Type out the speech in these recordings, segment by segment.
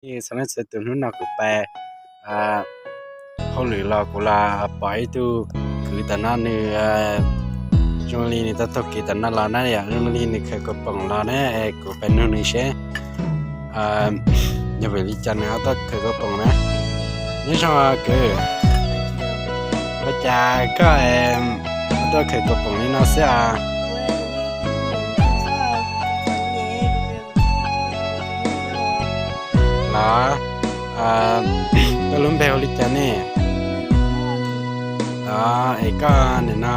Txhua leej txhua tus, hnub no kuv pais hauj lwm los kuv los pom ib tug kwv tom no, nws zoo li nws tau taug kev tom no los na yom, zoo li nws khaws kaus poom los na, kuv pais nug nws seb yog vim li cas nws ho tuaj khaws kaus poom na. Nyob zoo kwv, ua cas koj tuaj khaws kaus poom li no xwb os? Los, koj lub npe hu li cas ne? Los es koj nim no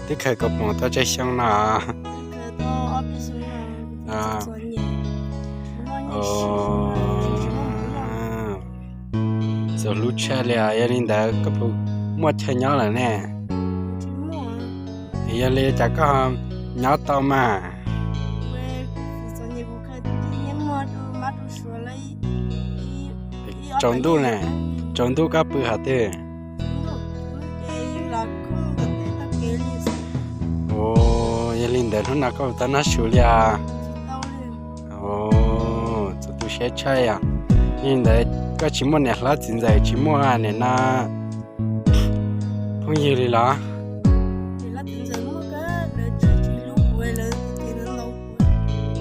twb khaws kaus poom tau tsawg xyoo no? Txaus hlub tshaj li os. Yog li ntawd koj puas muaj chaw nyob lawm ne? Yog li cas koj nyob tau mas? Tsaus ntuj na, tsaus ntuj koj pw hov twg? Yog li ntawd hnub no koj puas tau noj su li os? Txaus tu siab tshaj yom. Yog li ntawd koj tsis muaj niam hlob txiv ntxawm, tsis muaj nim no phooj ywg li los?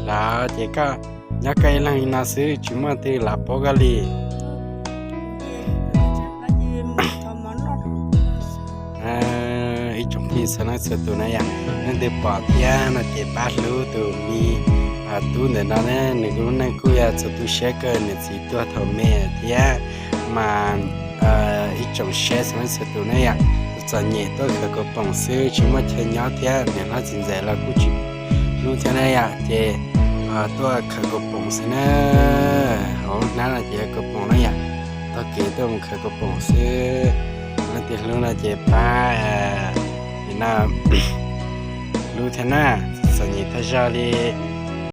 Los ces koj nyob koj ib leeg li no xwb, tsis muaj leej twg los pab koj li? Ib tsoom phooj ywg txhua leej txhua tus na yom, leej twg pom thiab no ces pab hlub tus me tub ntawm no na, nws lub neej kuj yog txaus tu siab kawg, niam txiv tuag thaum me thiab. Mas ib tsoom saib txhua leej txhua tus na yom, txom nyem tuaj khaws kaus poom xwb, tsis muaj chaw nyob thiab niam hlob txiv ntxawm los kuj tsis hlub thiab na yom, ces tuaj khaws kaus poom xwb na. Hauv hnab no ces yog kaus poom na yom, taug kev tuaj mus khaws kaus poom xwb. Leej twg hlub no ces pab, no, hlub thiab na, txom nyem tag zog li.